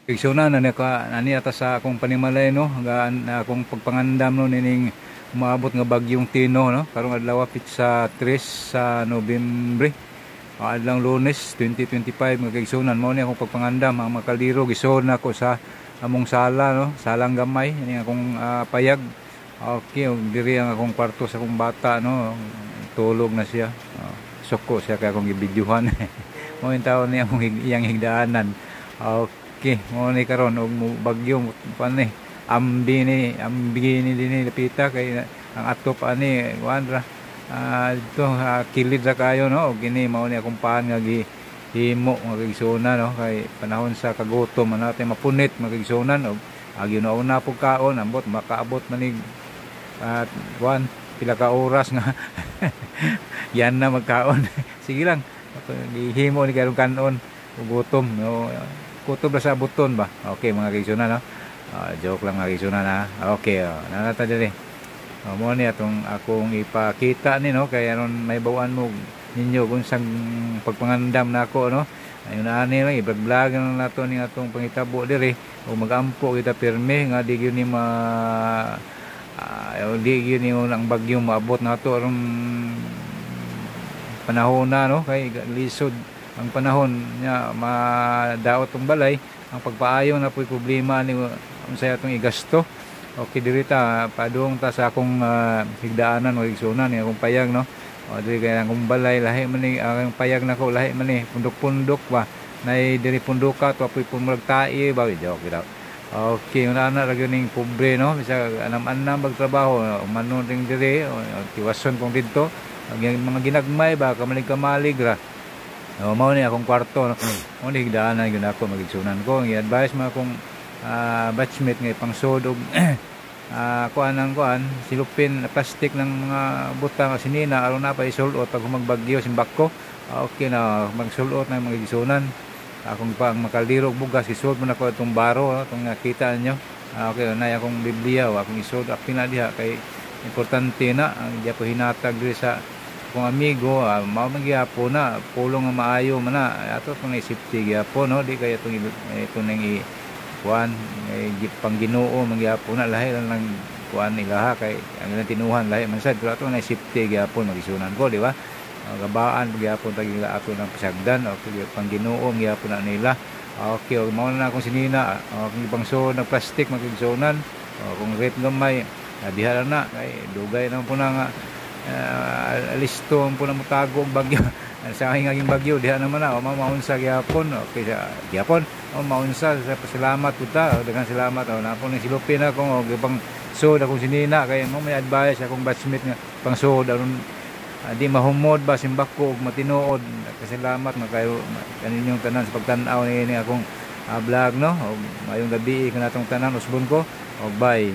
Igsuonan na ka ani ata sa akong panimalay, no, gaan akong pagpangandam, no, nining umaabot nga bagyong Tino, no, karong adlaw pitsa 3 sa Nobyembre, adlawng Lunes 2025, mga kaigsuonan. Mao ni akong pagpangandam. Ang mga kaldero gisuod nako sa among sala, no, salang gamay ini akong payag. Okay, ug diri ang akong kwarto sa akong bata, no, tulog na siya. Suko siya kay akong gibidyuhan. Mao yung taon niya akong iyang higdaanan. Okay, mao ni karon og bagyo pan ni ambi ni ambi ni dinhi lapita kay ang atop ani kuan ra, dito kilid ra kayo, no. Og kini mao ni akong paan nga gihimo, mga kaigsuonan, no, kay panahon sa kagutom man natin mapunit, mga kaigsuonan, og agi na una pug kaon, ambot makaabot manig at kuan pila ka oras nga yan na magkaon. Sige lang, gihimo ni karon kanon ug gutom, no, kutob ra sa buton ba. Okay, mga kaigsuonan, no, joke lang, mga kaigsuonan, ha. Okay, nanata diri. Mo ni atong akong ipakita ni, no, kay aron may bawaan mo ninyo kung sang pagpangandam nako, no. Ayun ani lang, i-vlog lang nato ning atong pangitabo diri ug magampo kita pirmi nga di gyud ni ma di gyud ni ang bagyo maabot nato aron panahon na, no, kay lisod ang panahon nya, madaot tong balay, ang pagpaayo na po'y problema ni unsay atong igasto. Okay, diri ta padung ta sa akong higdaanan, mga igsuonan, ni akong payag, no. O, diri kay akong balay lahi man ni ang payag nako, lahi man ni pundok-pundok ba, nay diri punduka to apoy pumurag tae ba, joke daw. Okay, una na ra gyud ning pobre, no, bisag anam-anam magtrabaho, manon ring diri tiwason kong didto ang mga ginagmay ba, kamalig-kamalig ra. O, mao ni akong kwarto, no. Mao ni higdaanan gyud ako, magigsunan ko. Ang i-advise mga akong batchmate nga ipangsod og kuan ang kuan silupin plastic ng mga butang sinina aron na pa isulot pag humagbagyo simbako. Okay na magsulot na, mga igsunan. Akong pa ang makaldiro og bugas, isuod mo nako itong baro, no, itong nakita niyo. Okay na akong Biblia, o akong isuod apil na diha kay importante na ang di ako hinatag diri sa akong amigo. Mao man gyapon na pulong nga maayo man na ato kung safety gyapon, no, di kay atong ito nang i kuan eh, pang Ginoo man gyapon na, lahi lang lang kuan ilaha kay ang ilang tinuhan lahi man sad, pero ato na safety gyapon, magisunan ko, di ba? Gabaan gyapon tag ila ato ng pasagdan o pang Ginoo gyapon na nila. Okay, og mao na akong sinina, akong ipangsod ng plastic, magigsunan. O, kung rate gamay, diha lang na kay dugay naman po na nga listo po na motago ang bagyo sa aking aging bagyo diha naman na o maunsa gyapon. Okay, sa gyapon o maunsa sa pasalamat pud ta, daghang salamat. O napon ni silupin ako og pang sud akong sinina kay mo may advice akong batchmate nga pang sud aron di mahumod ba simbako ug matinuod. Kasalamat makayo kaninyong tanan sa pagtan-aw niini akong vlog, no, og maayong gabi kanatong tanan, usbon ko og bye.